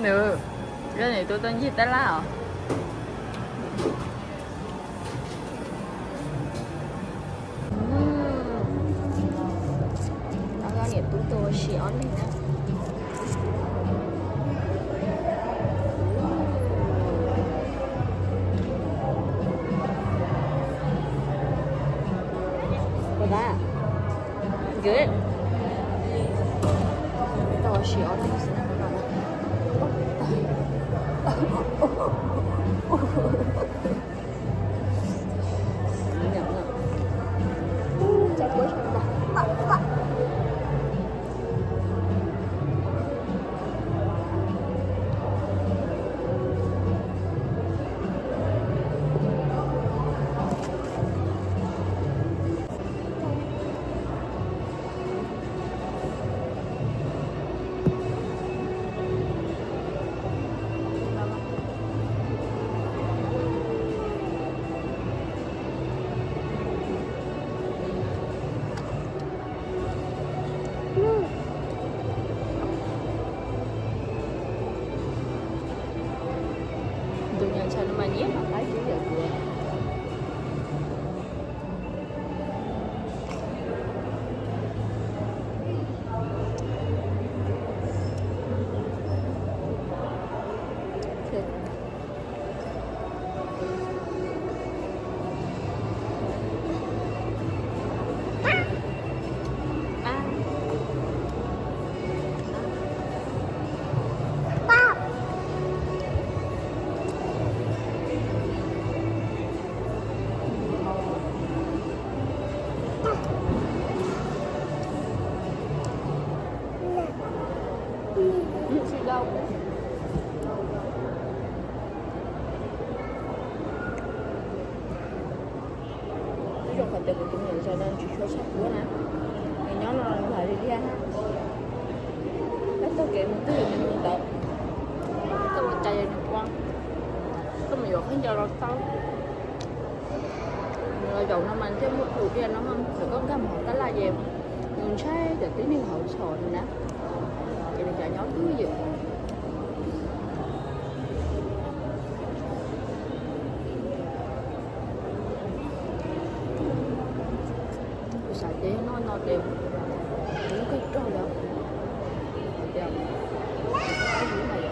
Nws, koj niam tub tuaj ncig tab laj os. Koj niam tub tuaj ua si ob leeg na. Good. Tau ua si ob leeg xwb na. Tus nyuam ntxhais no mas nyiam noj qaib kub yam kuv. Twb zoo qhov tias kuv tus me nyuam ntxhais no tsis tshua tshaj kuv na, nws nyob no nws lam li thiab. Peb taug kev mus twg nws mus ntawd, koj ua cas nws ua, koj mus yuav khaub ncaws los tau. Nws los zaum no mas thiaj muaj tus diaj no, thaum koj nkag mus hauv tab laj ces nws ntshai cov tib neeg hauv tshos nws na, ces nws cas nyob twj ywm. Kuv xav tias yog noj no ces kuv kawg rog li, hais tias, mas,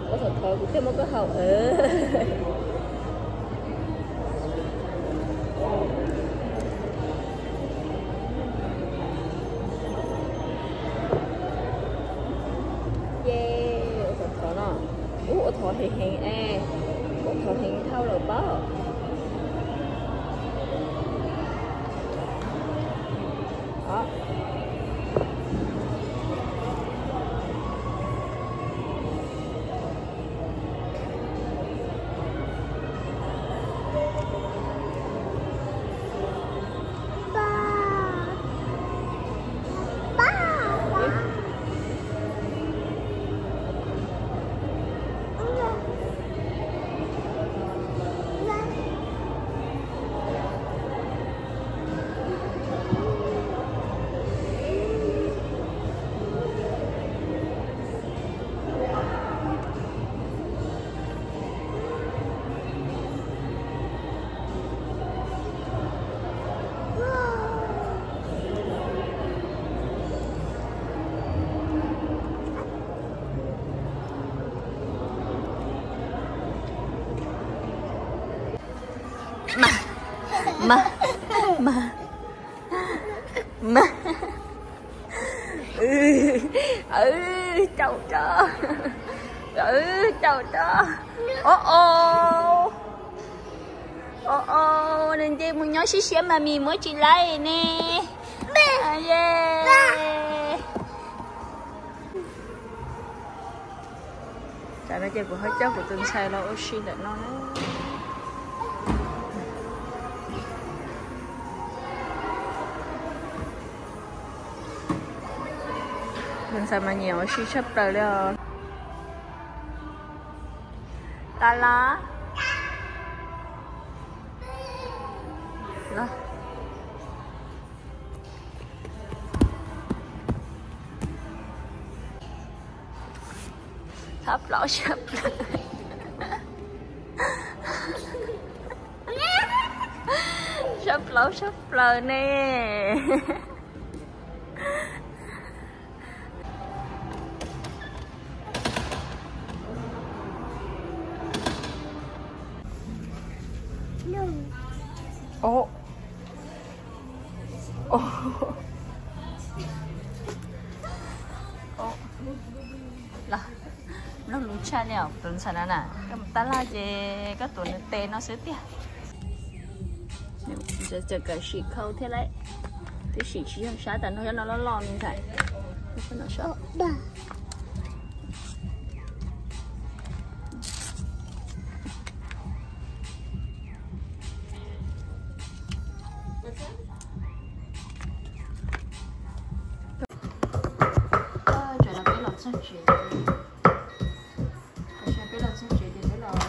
Ua thaum thov kuv thiaj muab koj haus. Ua thov no, ua thov heev heev es, ua thov heev dhau lawm paub. Mas, mas, mas, mas. Caum rau, caum rau. Ov, ov, ov, nws nce mus nyob siab siab mas mis muab tsis laib ne. Ye. No ces kuv ho coj kuv tus ntxhais los ua si ntawm no na. Tus ntxhais mas nyiam ua si tshaj plaws li os. Tas los? Los. Txhob plaub tshaj plaws. Txhob plaub tshaj plaws ne. Ov. Ov. Ov. Los, mloog lus tshaj li os tus ntxhais no na, koj mus tab laj ces koj tuav nws tes no xwb tiag. Tseem kawm sim khau thiab lauj. Twb sim tsis yog sab tas no, yog no loj loj li ntag. Tam no peb los txog tsev, tam no peb los txog tsev ces peb los, peb los tuav dib noj thiab.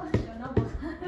Tus dib noj tus taum thiab, tus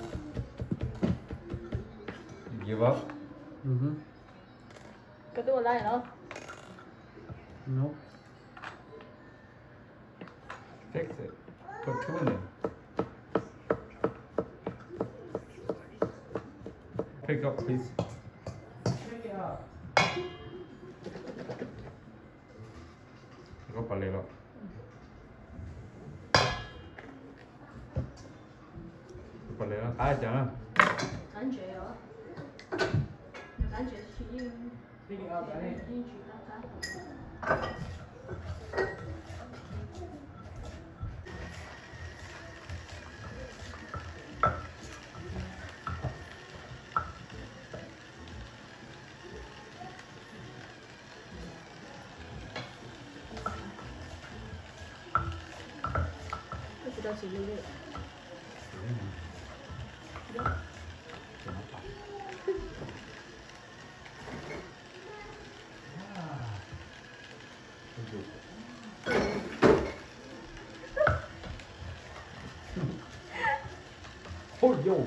dib noj thiab. Give up? Koj twb ua laj los? No. Fix it. Put two in there. Pick up, please. Koj pas les los. Pas les los qab cas na. Oj yau.